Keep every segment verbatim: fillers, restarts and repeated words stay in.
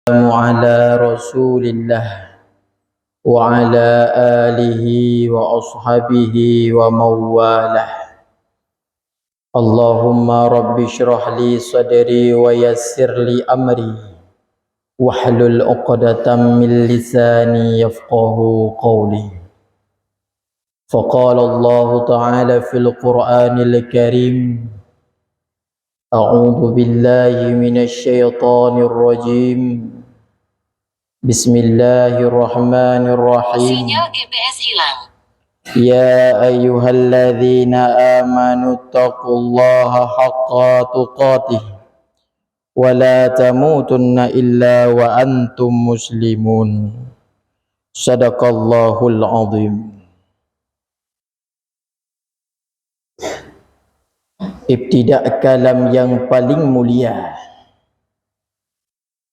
والسلام على رسول الله وعلى آله وأصحابه ومن والاه. اللهم رب اشرح لي صدري ويسر لي أمري واحلل عقدة من لساني يفقهوا قولي. فقال الله تعالى في القرآن الكريم: أعوذ بالله من الشيطان الرجيم. بسم الله الرحمن الرحيم. Sinyal G P S hilang. يا أيها الذين آمنوا اتقوا الله حق تقاته ولا تموتن إلا وأنتم مسلمون. صدق الله العظيم. Ibtidak kalam yang paling mulia.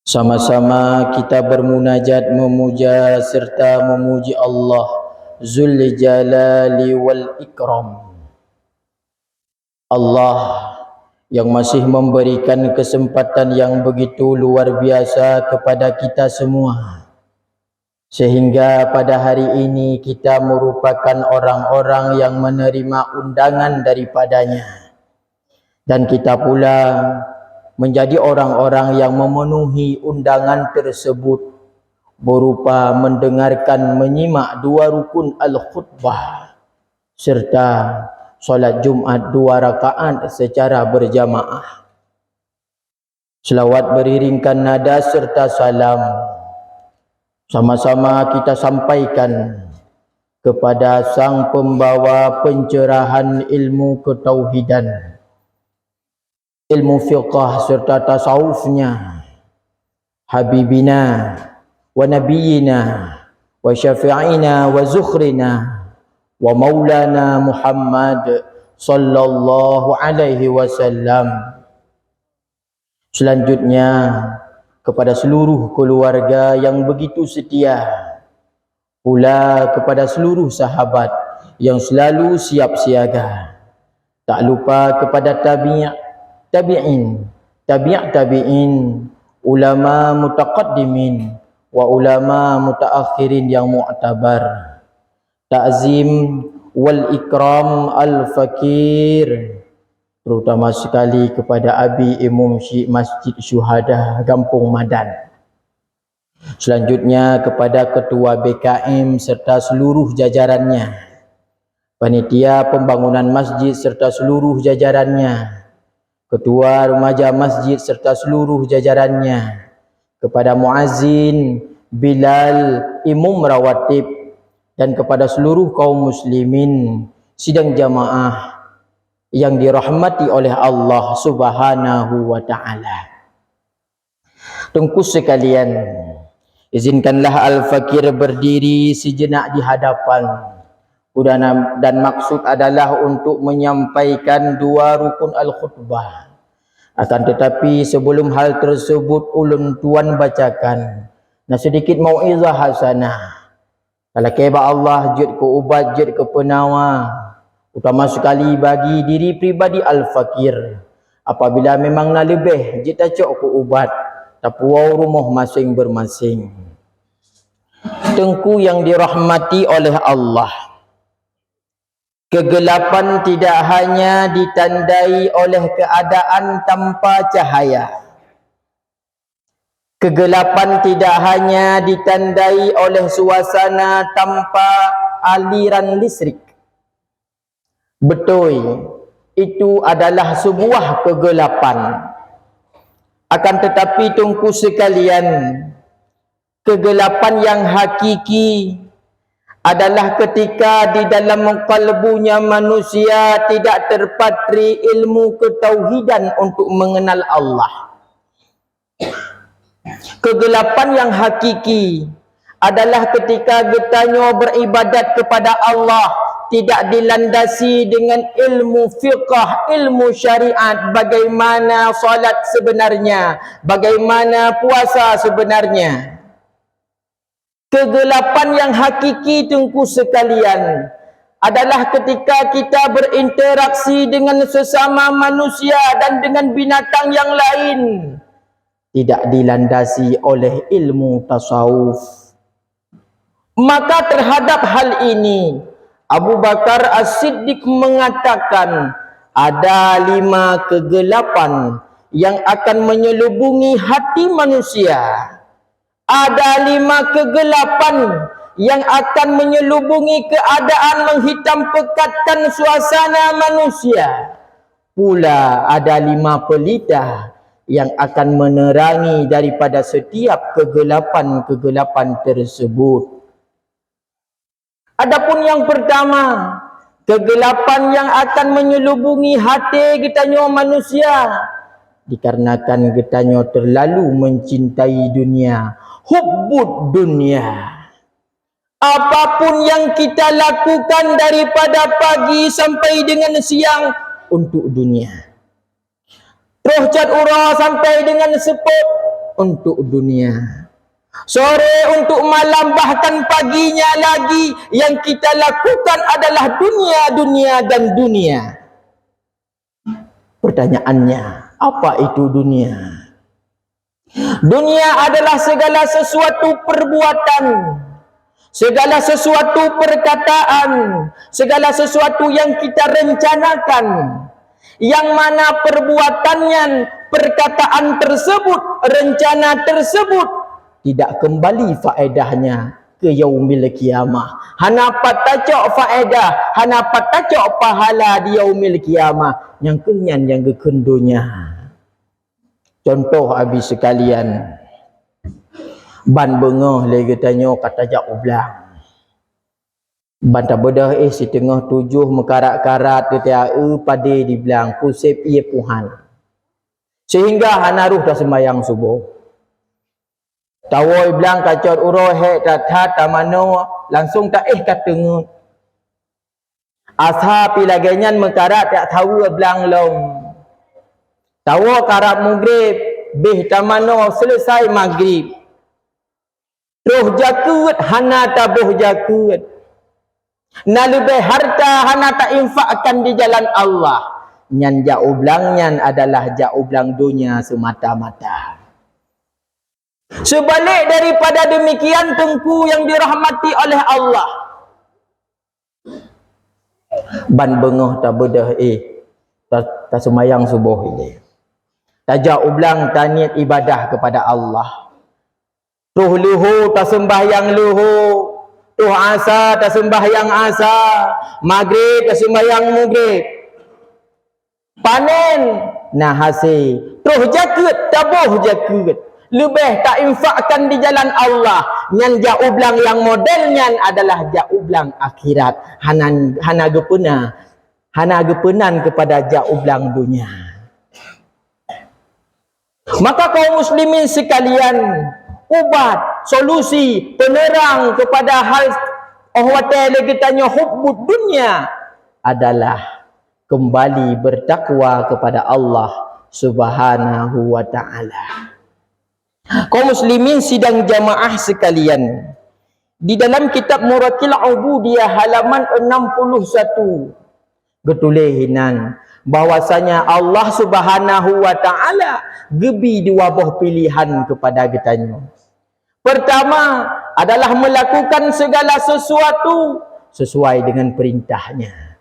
Sama-sama kita bermunajat, memuja serta memuji Allah Zul Jalali wal Ikram. Allah yang masih memberikan kesempatan yang begitu luar biasa kepada kita semua, sehingga pada hari ini kita merupakan orang-orang yang menerima undangan daripadanya. Dan kita pula menjadi orang-orang yang memenuhi undangan tersebut, berupa mendengarkan, menyimak dua rukun al-khutbah, serta salat Jumat dua rakaat secara berjamaah. Selawat beriringkan nada serta salam sama-sama kita sampaikan kepada sang pembawa pencerahan ilmu ketauhidan, ilmu fiqah serta tasawufnya, habibina wa nabiyina wa syafi'ina wa zukhrina wa maulana Muhammad sallallahu alaihi wasallam. Selanjutnya, kepada seluruh keluarga yang begitu setia, pula kepada seluruh sahabat yang selalu siap siaga. Tak lupa kepada tabi', tabi'in, tabi' tabi'in, ulama mutaqaddimin, wa ulama mutaakhirin yang mu'tabar. Takzim wal ikram al-fakir, terutama sekali kepada Abi Imum Syik Masjid Syuhada Gampong Madan. Selanjutnya kepada Ketua B K M serta seluruh jajarannya, panitia pembangunan masjid serta seluruh jajarannya, ketua remaja masjid serta seluruh jajarannya, kepada muazin, bilal, imum rawatib, dan kepada seluruh kaum muslimin sidang jamaah yang dirahmati oleh Allah Subhanahu wa Ta'ala. Teungku sekalian, izinkanlah Al-Fakir berdiri sejenak di hadapan. Dan, dan maksud adalah untuk menyampaikan dua rukun al-khutbah. Akan tetapi, sebelum hal tersebut ulôn tuan bacakan, na sedikit mau'izah hasanah. Talakée bak Allah jeuet keu ubat, jeuet keu peunawa, utama sekali bagi diri pribadi Al-Fakir. Apabila memang na leubeh, jeuet tacok keu ubat, tapuwoe rumoh maséng-maséng. Teungku yang dirahmati oleh Allah, kegelapan tidak hanya ditandai oleh keadaan tanpa cahaya. Kegelapan tidak hanya ditandai oleh suasana tanpa aliran listrik. Betul, itu adalah sebuah kegelapan. Akan tetapi, teungku sekalian, kegelapan yang hakiki adalah ketika di dalam kalbunya manusia tidak terpatri ilmu ketauhidan untuk mengenal Allah. Kegelapan yang hakiki adalah ketika geutanyoe beribadat kepada Allah tidak dilandasi dengan ilmu fiqah, ilmu syariat, bagaimana salat sebenarnya, bagaimana puasa sebenarnya. Kegelapan yang hakiki, teungku sekalian, adalah ketika kita berinteraksi dengan sesama manusia dan dengan binatang yang lain. tidak dilandasi oleh ilmu tasawuf. Maka terhadap hal ini, Abu Bakar As-Siddiq mengatakan, ada lima kegelapan yang akan menyelubungi hati manusia. Ada lima kegelapan yang akan menyelubungi keadaan, menghitam pekatkan suasana manusia. Pula ada lima pelita yang akan menerangi daripada setiap kegelapan-kegelapan tersebut. Adapun yang pertama, kegelapan yang akan menyelubungi hati geutanyoe manusia, dikarenakan geutanyoe terlalu mencintai dunia, hubbud dunia. Apapun yang kita lakukan daripada pagi sampai dengan siang untuk dunia. Troh cot uroe sampai dengan seupôt untuk dunia. Sore untuk malam, bahkan paginya lagi, yang kita lakukan adalah dunia, dunia, dan dunia. Pertanyaannya, apa itu dunia? Dunia adalah segala sesuatu perbuatan, segala sesuatu perkataan, segala sesuatu yang kita rencanakan, yang mana perbuatan nyan, perkataan tersebut, rencana tersebut tidak kembali faedahnya ke yaumil qiyamah. Hana pat tacok faedah, hana pat tacok pahala di yaumil qiyamah. Nyang keuh nyan nyang geukheun donya. Contoh, abi sekalian, ban beungoh lé geutanyoe ka tajak u blang. Ban tabeudôh éh siteungoh tujoh meukarat-karat, teuta eu padé di blang, pusép ié puhan. Sehingga hana rôh taseumbahyang suboh. Tawoe blang ka cot uroe hék that-that tamanoe, langsong taéh ka teungeut. Asa pi lagée nyan meukarat jak saweue blang lom. Tawoe karab mugreb, béh tamanoe seuleusai magreb. Troh jakeuet hana taboh jakeuet. Na leubeh harta hana tainfakkan di jalan Allah. Nyan jak u blang nyan adalah jak u blang donya seumata-mata. Seubalik daripada deumikian, Teungku nyang dirahmati oleh Allah, ban beungoh tabeudôh éh, ta-, taseumayang suboh ilée. Tajak u blang taniet ibadah keupada Allah. Troh leuho taseumbahyang leuho, troh asa taseumbahyang asa, magreb taseumbahyang mugreb. Panen na hasé, troh jakeuet taboh jakeuet, leubeh tainfakkan di jalan Allah. Nyan jak u blang nyang model nyan adalah jak u blang akhirat, hana, hana geupeuna, hana geupeunan keupada jak u blang donya. Maka kaum muslimin sekalian, ubat, solusi, penerang kepada hal óh watée lé geutanyoe hubbud dunya adalah kembali bertakwa kepada Allah Subhanahu wa Ta'ala. Kaum muslimin sidang jamaah sekalian, di dalam kitab Murakil Ubudiyah halaman enam puluh satu, geutuléh inan bahwasanya Allah Subhanahu wa Ta'ala geubi dua boh pilihan kepada geutanyoe. Pertama adalah melakukan segala sesuatu sesuai dengan perintahnya.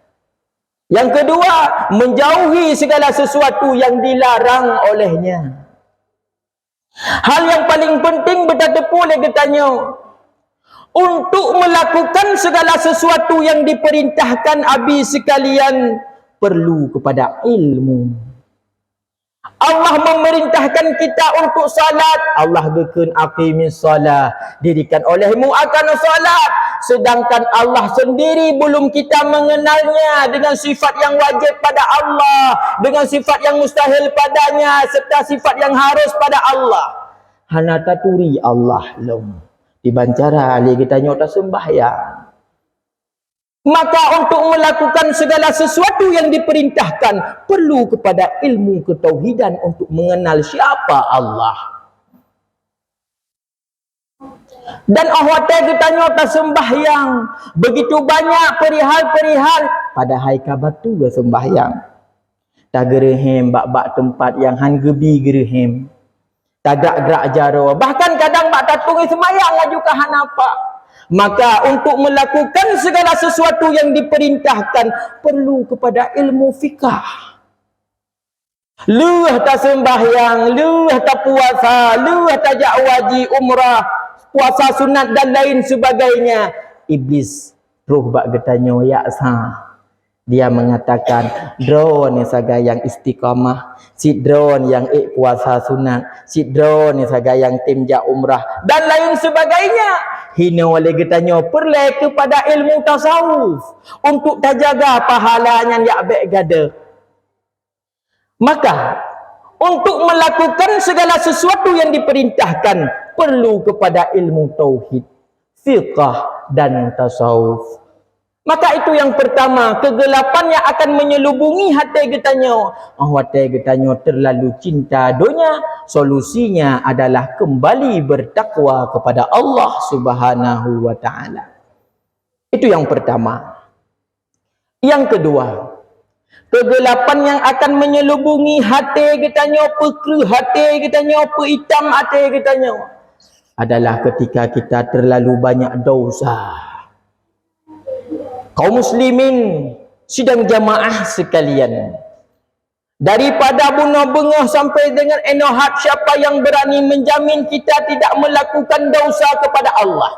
Yang kedua, menjauhi segala sesuatu yang dilarang olehnya. Hal yang paling penting beutateupeue lé geutanyoe, untuk melakukan segala sesuatu yang diperintahkan, abi sekalian, perlu kepada ilmu. Allah memerintahkan kita untuk salat, Allah geukheun, "Aqimis shalah," dirikan olehmu akan salat. Sedangkan Allah sendiri belum kita mengenalnya dengan sifat yang wajib pada Allah, dengan sifat yang mustahil padanya, serta sifat yang harus pada Allah. Hana taturi Allah lom. Dibancara lé geutanyoe taseumbahyang. Maka untuk melakukan segala sesuatu yang diperintahkan, perlu kepada ilmu ketauhidan untuk mengenal siapa Allah. Dan óh watée geutanyoe taseumbahyang, begitu banyak perihal-perihal, padahai ka bateue seumbahyang. Tageureuhem bak-bak teumpat nyang han geubi geureuhem. Tagak-grak jaroe, bahkan kadang bak tatong seumayang laju ka hana pak. Maka untuk melakukan segala sesuatu yang diperintahkan perlu kepada ilmu fikah. Lheueh taseumbahyang, lheueh tapuasa, lheueh tajak haji, umrah, puasa sunat dan lain sebagainya, Iblis troh bak geutanyoe jak sa. Dia mengatakan, "Droeneuh sagai nyang istiqamah, sidroe nyang ék puasa sunat, sidroe sagai nyang tém jak umrah, dan lain sebagainya." Hino lé geutanyoe peureulée keupada ilmu tasawuf untuk tajaga pahala nyan jak bék gadôh. Maka, untuk melakukan segala sesuatu yang diperintahkan, perlu kepada ilmu tauhid, fiqah, dan tasawuf. Maka itu yang pertama, kegelapan yang akan menyelubungi hati geutanyoe. Oh, hati geutanyoe terlalu cinta dunia, solusinya adalah kembali bertakwa kepada Allah Subhanahu wa Ta'ala. Itu yang pertama. Yang kedua, kegelapan yang akan menyelubungi hati geutanyoe, peukreuh hati geutanyoe, peuitam hati geutanyoe adalah ketika kita terlalu banyak dosa. Kaum muslimin sidang jamaah sekalian, daripada bunoe beungoh sampai dengan inoe hat, siapa yang berani menjamin kita tidak melakukan dosa kepada Allah?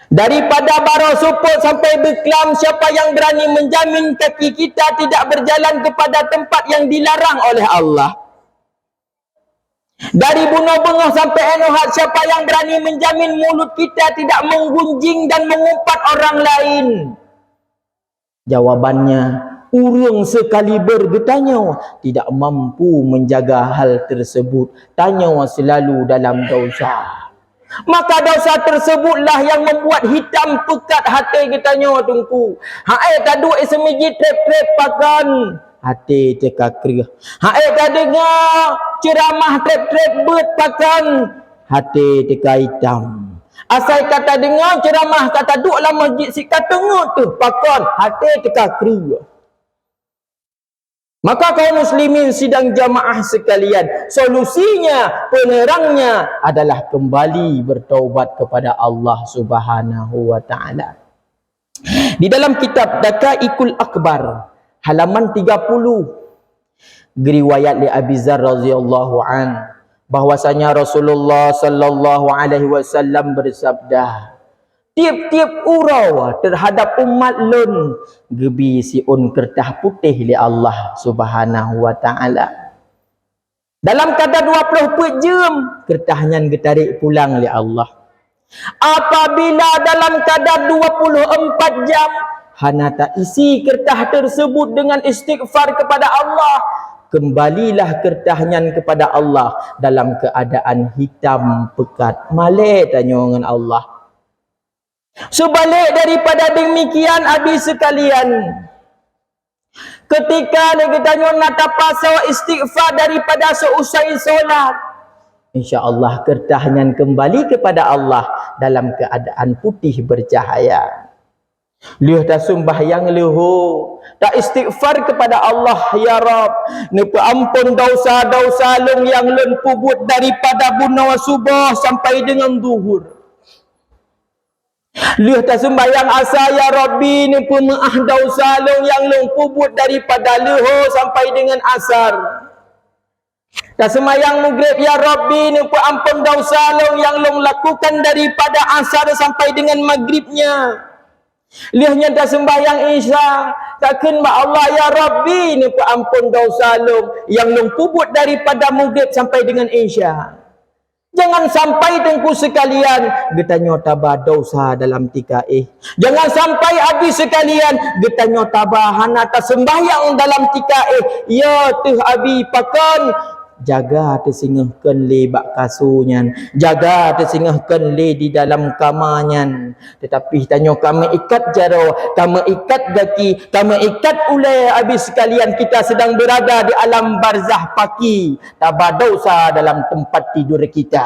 Daripada baroe seupôt sampai beuklam, siapa yang berani menjamin kaki kita tidak berjalan kepada tempat yang dilarang oleh Allah? Dari bunoe beungoh sampai inoe hat, siapa yang berani menjamin mulut kita tidak menggunjing dan mengumpat orang lain? Jawabannya, ureuëng sekaliber geutanyoe tidak mampu menjaga hal tersebut. Tanyoe selalu dalam dosa. Maka dosa tersebutlah yang membuat hitam pekat hati geutanyoe, Teungku. Hai taduek seumeujid treb-treb pakon, hati teuka kreueh. Hai tadeungoe ceuramah treb-treb beuet pakon, hati teuka hitam. Asai ka tadeungoe ceuramah, ka taduek lam masjid, sit ka teungeut teuh pakon, hati teuka kreueh. Maka kaum muslimin sidang jamaah sekalian, solusinya, penerangnya adalah kembali bertaubat kepada Allah Subhanahu wa Ta'ala. Di dalam kitab Daqaiqul Akbar, halaman tiga puluh, geriwayat lé Abi Dzar radhiyallahu an, bahwasanya Rasulullah sallallahu alaihi wasallam bersabda, "Tiep-tiep uroe terhadap umat lôn geubi siôn keureutah putéh lé Allah Subhanahu wa Ta'ala. Dalam kadar dua puluh peuet jeuem, keureutah nyan geutarek pulang lé Allah. Apabila dalam kadar dua puluh empat jam hana taisi keureutah tersebut dengan istighfar kepada Allah, kembalilah keureutah nyan kepada Allah dalam keadaan hitam pekat." Malée tanyoe ngon Allah. Seubalek daripada demikian, Abi sekalian, ketika lé geutanyoe na tapasoe istighfar daripada seusai solat, insya Allah keureutah nyan kembali kepada Allah dalam keadaan putih bercahaya. Lheueh tasumbahyang leuho, taistighfar kepada Allah, "Ya Rabb, neupeuamphon dosa-dosa lôn nyang lôn peubuet daripada bunoe suboh sampai deungon zuhur." Lheueh tasumbahyang asa, "Ya Rabbi, neupeumeu'ah dosa lôn nyang lôn peubuet daripada leuho sampai deungon asar." Tasumbahyang mugreb, "Ya Rabbi, neupeuamphon dosa lôn nyang lôn lakukan daripada asar sampai deungon magribnya." Lheueh nyan tasumbahyang isya, takheun bak Allah, "Ya Rabbi, neupeuamphon dosa lôn nyang lôn peubuet daripada mugreb sampai deungon isya." Jangan sampai, Teungku sekalian, geutanyoe taba dosa dalam tika éh. Jangan sampai, Abi sekalian, geutanyoe taba hana tasumbahyang dalam tika éh. Ya teuh, Abi, pakon? Jaga teusingoh kheun lé bak kasô nyan. Jaga teusingoh kheun lé di dalam kama nyan. Teutapi tanyoe ka meuikat jaroe, ka meuikat gaki, ka meuikat ulée, Abi sekalian, kita sedang berada di alam barzah paki, taba dosa dalam tempat tidur kita.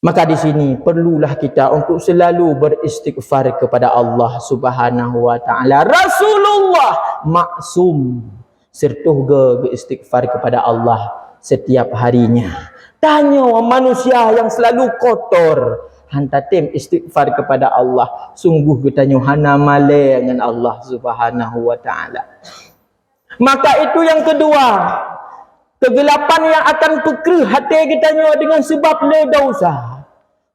Maka di sini perlulah kita untuk selalu beristighfar kepada Allah Subhanahu wa Ta'ala. Rasulullah maksum. Sirtoh geu-, geu-istighfar kepada Allah setiap harinya. Tanyoe manusia yang selalu kotor, han tatem istighfar kepada Allah, sungguh geutanyoe hana malée ngon Allah Subhanahu wa Ta'ala. Maka itu yang kedua, kegelapan yang akan peukreuh até geutanyoe dengan sebab le dosa.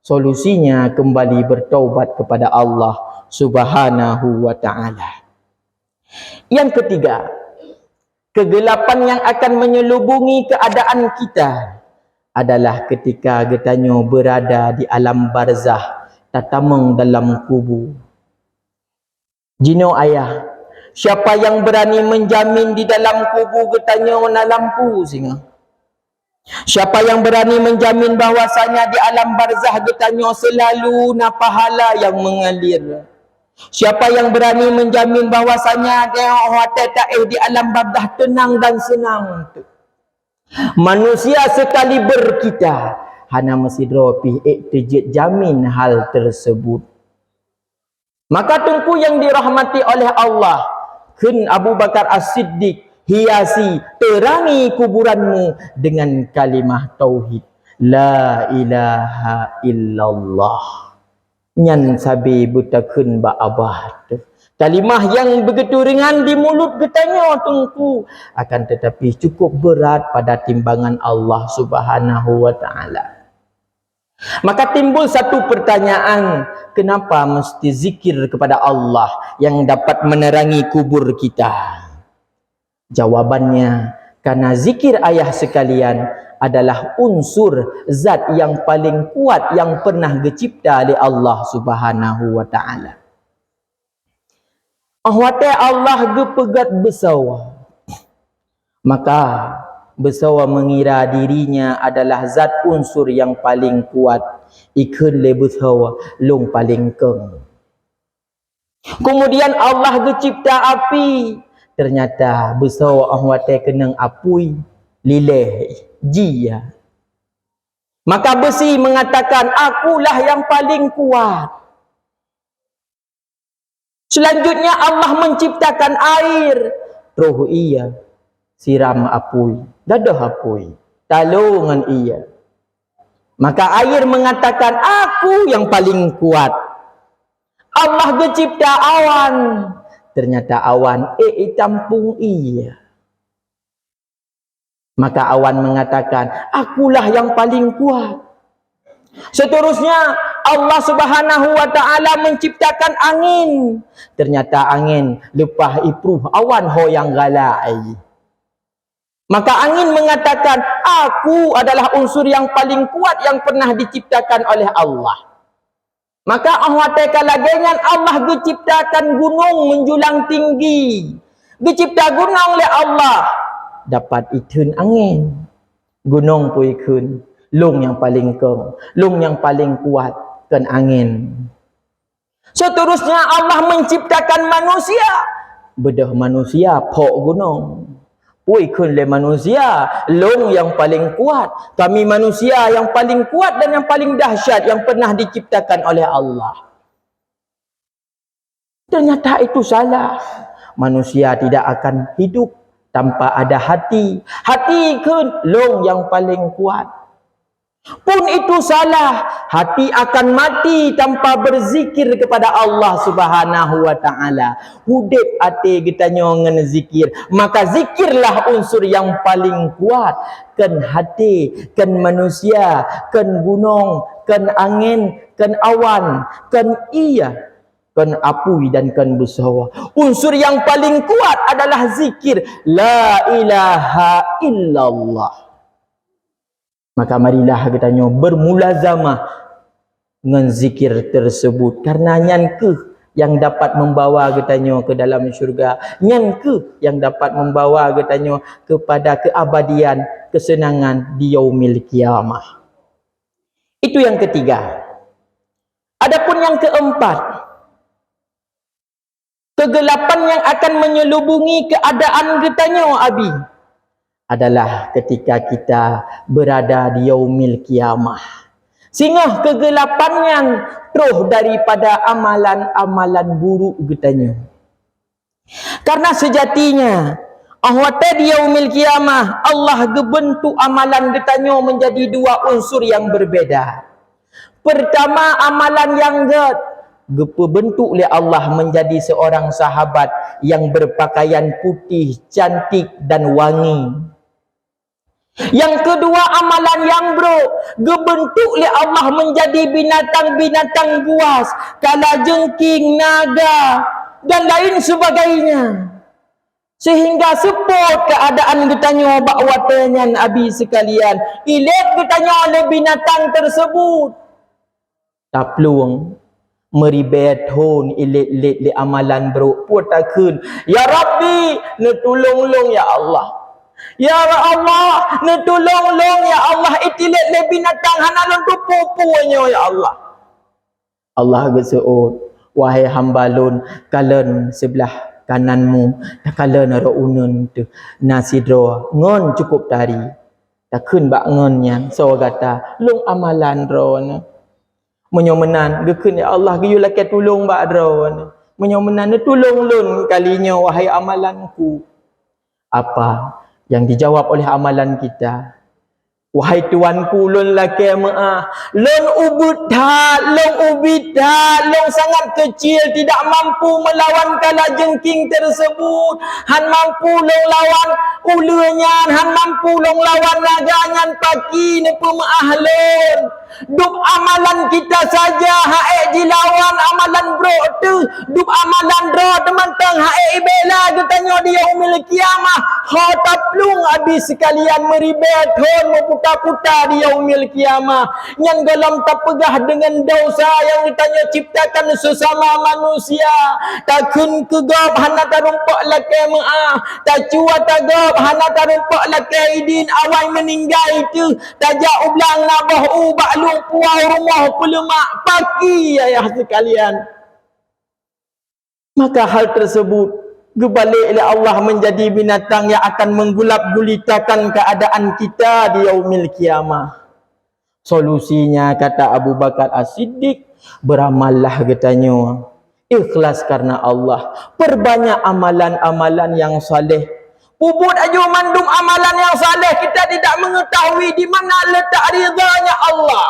Solusinya kembali bertaubat kepada Allah Subhanahu wa Ta'ala. Yang ketiga, kegelapan yang akan menyelubungi keadaan kita adalah ketika geutanyoe berada di alam barzah, tatamong dalam kubu. Jinoe ayah, siapa yang berani menjamin di dalam kubu geutanyoe na lampu singoh? Siapa yang berani menjamin bahwasanya di alam barzah geutanyoe selalu na pahala yang mengalir? Siapa yang berani menjamin bahwasanya watée taéh di alam barzah tenang dan senang? Manusia sekaliber kita hana meusidroe pih ék teujeuet jamin hal tersebut. Maka Teungku yang dirahmati oleh Allah, kheun Abu Bakar As-Siddiq, hiasi, terangi kuburanmu dengan kalimah tauhid, la ilaha illallah. Nyan sabe beutakheun bak Abah teuh. Kalimah nyang begitu ringan di mulut geutanyoe Teungku, akan tetapi cukup berat pada timbangan Allah Subhanahu wa Ta'ala. Maka timbul satu pertanyaan, kenapa mesti zikir kepada Allah yang dapat menerangi kubur kita? Jawabannya, karena zikir ayah sekalian adalah unsur zat yang paling kuat yang pernah geucipta lé Allah Subhanahu wa Ta'ala. Óh watée Allah geupeugét beusoe, maka beusoe meungira dirinya adalah zat unsur nyang paleng kuat, ikheun lé beusoe lôn paleng keueng. Keumudian Allah geucipta api, teunyata beusoe óh watée keunong apui, lilée, jih. Maka beusi meungatakan, "Akulah nyang paleng kuat." Selanjutnya Allah menciptakan air, troh ie siram apui, gadôh apui, talo ngon ie. Maka air meungatakan, "Aku nyang paleng kuat." Allah geucipta awan, teunyata awan ék itampung ie. Maka awan meungatakan, "Akulah nyang paleng kuat." Seterusnya, Allah Subhanahu wa Ta'ala menciptakan angin. Teunyata angin leupah ipruh awan ho nyang galak. Maka angin meungatakan, "Aku adalah unsur nyang paleng kuat nyang pernah diciptakan oleh Allah." Maka óh watée ka lagée nyan Allah geuciptakan gunong meunjulang tinggi. Geucipta gunong lé Allah, dapat ikheun angén. Gunong peue ikheun, lôn nyang paleng kong, lôn nyang paleng kuat, kon angén. Seterusnya Allah menciptakan manusia. Beudôh manusia phok gunong. Peue ikheun lé manusia, lôn nyang paleng kuat. Kami manusia nyang paleng kuat dan nyang paleng dahsyat nyang pernah diciptakan oleh Allah. Ternyata itu salah. Manusia tidak akan hidup tanpa ada hati. Hati ikheun lôn nyang paleng kuat. Pun itu salah, hati akan mati tanpa berzikir kepada Allah Subhanahu wa Ta'ala. Udeb até geutanyoe ngon zikir, maka zikirlah unsur nyang paleng kuat. Kon até, kon manusia, kon gunong, kon angén, kon awan, kon ie, kon apui dan kon beusoe. Unsur nyang paleng kuat adalah zikir, la ilaha illallah. Maka marilah geutanyoe bermulazamah ngon zikir tersebut, karena nyan kheueh nyang dapat membawa geutanyoe ke dalam syurga, nyan kheueh nyang dapat membawa geutanyoe kepada keabadian, kesenangan di yaumil qiyamah. Itu yang ketiga. Adapun yang keempat, kegelapan yang akan menyelubungi keadaan geutanyoe, Abi, adalah ketika kita berada di yaumil qiyamah. Singoh kegelapan nyan troh daripada amalan-amalan buruk geutanyoe. Karena sejatinya, Óh watée di Yaumil Qiyamah, Allah geubeuntuk amalan geutanyoe meunjadi dua unsur nyang beubeda. Peurtama, amalan nyang gét geupeubeuntuk lé Allah meunjadi seurang sahabat nyang beupakaian putéh, cantik dan wangi. Nyang keudua, amalan nyang brok geubeuntuk lé Allah meunjadi binatang-binatang buas, kala jeungking, naga, dan lain sebagainya. Sehingga seupôt keuadaan geutanyoe bak watée nyan, Abi seukalian, ilét geutanyoe lé binatang teuseubut. Taplueng, meuribée thon ilét-lét lé amalan brok, peue takheun, "Ya Rabbi, neutulông lôn ya Allah! Ya Allah, neutulông lôn ya Allah!" Itilét lé binatang, "Hana lôn tupeue peue nyoe ya Allah!" Allah geuseuôt, "Wahai hamba lôn, kalon seublah kananmu, takalon rot uneuen teuh, na sidroe ngon cukôp tari. Takheun bak ngon nyan, 'Soe gata?' 'Lôn amalan droeneuh.' Meunyoe meunan," geukheun, "Ya Allah, geuyue lakée tulông bak droeneuh. Meunyoe meunan, neutulông lôn kali nyoe, wahai amalanku." Apa nyang dijawab oleh amalan kita? "Wahai Tuanku, lôn lakée meuáh. Lôn ubit that, lôn ubit that. Lôn sangat keucil, tidak mampu meulawan kala jeungking teuseubut. Han mampu lôn lawan uleue nyan, han mampu lôn lawan naga nyan, paki neupeumeuáh lôn." Dub amalan kita saja ha'ék jilawan amalan brok teuh, dub amalan droe teumantong ha'ék ibela geutanyoe di Yaumil Qiyamah. Ho taplueng Abi seukalian, meuribée thon meuputa-puta di Yaumil Qiyamah. Nyan gohlom tapeugah deungon desya nyang geutanyoe ciptakan seusama manusia. Takheun keu gob hana tarumpok lakée meuáh, tacue ata gob hana tarumpok lakée idin, awai meuninggai teuh, tajak u blang na boh u bak lueng puwoe rumoh peuleumak, paki ayah seukalian. Maka hal teuseubut geubalek lé Allah meunjadi binatang nyang akan meunggulap gulitakan keuadaan kita di Yaumil Qiyamah. Solusinya, kata Abu Bakar As-Siddiq, beuramallah geutanyoe, ikhlas karena Allah, peurbanyak amalan-amalan nyang saleh. Peubuet aju mandum amalan nyang saleh, kita tidak mengetahui di mana letak ridhanya Allah.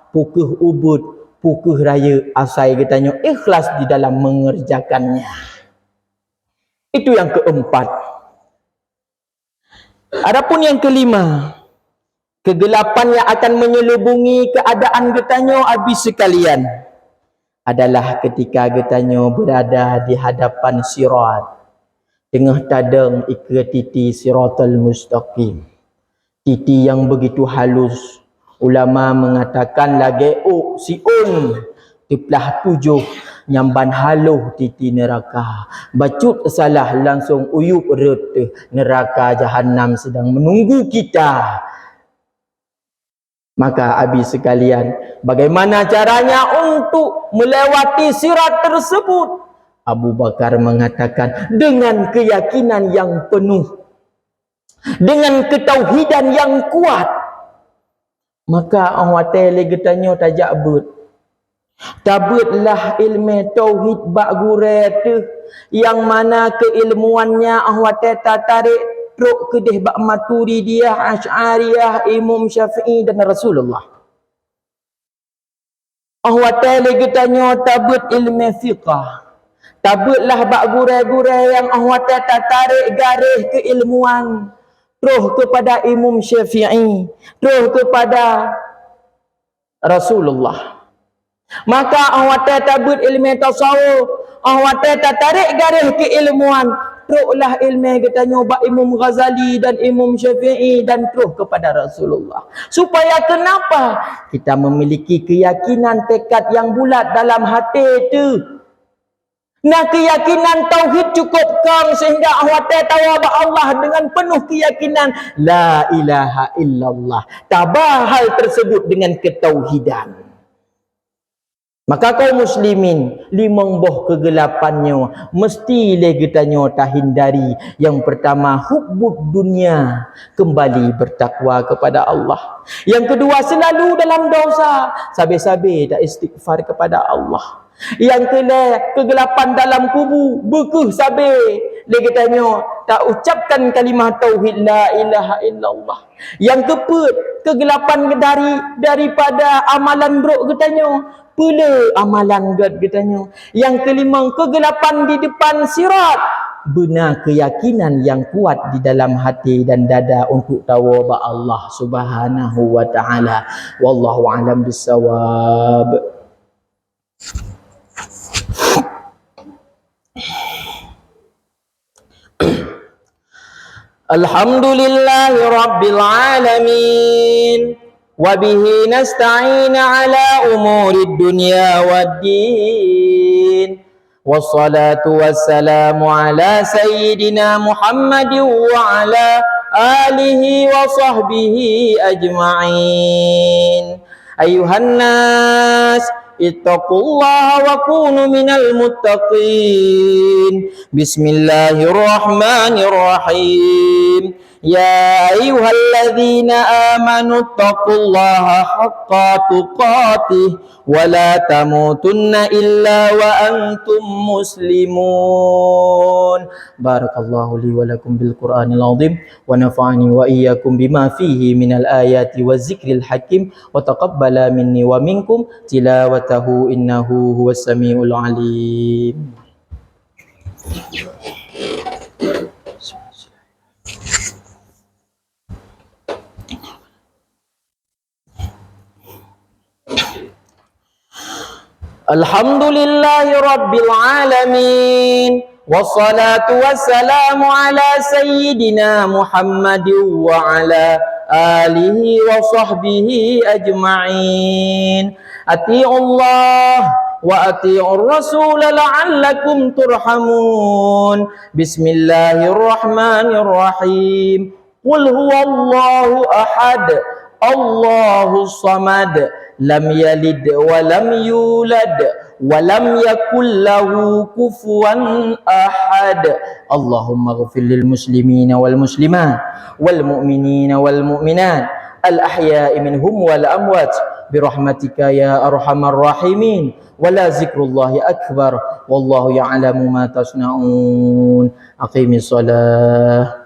Peu kheueh ubit, peu kheueh rayeuk, asai geutanyoe ikhlas di dalam mengerjakannya. Itu yang keempat. Adapun yang kelima, kegelapan yang akan menyelubungi keadaan geutanyoe Abi seukalian adalah ketika geutanyoe beurada di hadapan sirat, teungoh tadong ikeue titi Siratal Mustaqim. Titi nyang beugitu halus, ulama meungatakan lagée ôk siôn teuplah tujoh nyang ban haloh titi neuraka. Bacut salah langsong uyueb rot teuh neuraka Jahannam sedang menunggu kita. Maka Abi seukalian, bagaimana caranya untuk melewati sirat tersebut? Abu Bakar mengatakan, dengan keyakinan yang penuh, dengan ketauhidan yang kuat. Maka óh watée lé geutanyoe tajak beuet, tabeuet lah iéleumé tauhid bak gurée teuh, nyang mana keuileumuannya óh watée tatarek trok keudeh bak Maturidiyah, Asy'ariyah, Imam Syafi'i dan Rasulullah. Óh watée lé geutanyoe tabeuet iéleumé fiqah, tabeuet lah bak gurée-gurée nyang óh watée tatarek garéh keuileumuan, troh keupada Imam Syafi'i, troh keupada Rasulullah. Maka óh watée tabeuet iéleumé tasawuf, óh watée tatarek garéh keuileumuan, trok lah iéleumé geutanyoe bak Imam Ghazali dan Imam Syafi'i dan troh keupada Rasulullah. Supaya kenapa? Kita memiliki keyakinan, tekad nyang bulat dalam até teuh. Na keuyakinan tauhid cukôp kong seuhingga óh watée tawoe bak Allah deungon peunoh keuyakinan, la ilaha illallah. Taba hal teuseubut deungon keutauhidan. Maka kaum muslimin, limong boh keugeulapan nyoe meuseuti lé geutanyoe tahindari. Nyang peurtama, hubbud dunya, keumbali beutakwa keupada Allah. Nyang keudua, seulalu dalam desya, sabe-sabe ta istighfar keupada Allah. Nyang keulhée, keugeulapan dalam kubu, beukheueh sabe. lé geutanyoe taucapkan kalimah tauhid la ilaha illallah. Nyang keupeuet, keugelapan dari, daripada amalan brok geutanyoe, peulé amalan gét geutanyoe. Nyang keulimong, keugelapan di depan sirat, beuna keuyakinan nyang kuat di dalam hati dan dada untuk tawoe bak Allah Subhanahu wa Ta'ala. Wallahu a'lam bissawab. Alhamdulillahi rabbil alamin. Wa bihi nasta'in ala umurid dunya waddin. Wassalatu wassalamu ala sayyidina Muhammadin wa ala alihi wa sahbihi ajma'in. Ayuhan nas, ittaqullaha wa kunu minal muttaqin. Bismillahirrahmanirrahim. Ya ayyuhalladzina amanu ittaqullaha haqqa tuqatih wa la tamutunna illa wa antum muslimun. Barakallahu li wa lakum bil Qur'anil azim wa nafa'ani wa iyyakum bima fihi minal ayati wa zikril hakim wa taqabbala minni wa minkum tilawatahu innahu huwas samiul alim. Alhamdulillahi rabbil alamin. Wassalatu wassalamu ala sayyidina Muhammadin wa ala alihi wa sahbihi ajma'in. Ati'ullah wa ati'ur rasul la'allakum turhamun. Bismillahirrahmanirrahim. Qul huwallahu ahad, Allahus samad, lam yalid wa lam yulad, wa lam yakul lahu kufuwan ahad. Allahumma ighfir lil muslimina wal muslimat, wal mu'minina wal mu'minat, al ahya'i minhum wal amwat, bi rahmatika ya arhamar rahimin. Wa la zikrullahi akbar. Wallahu ya'lamu ma tasna'un. Aqimis shalah.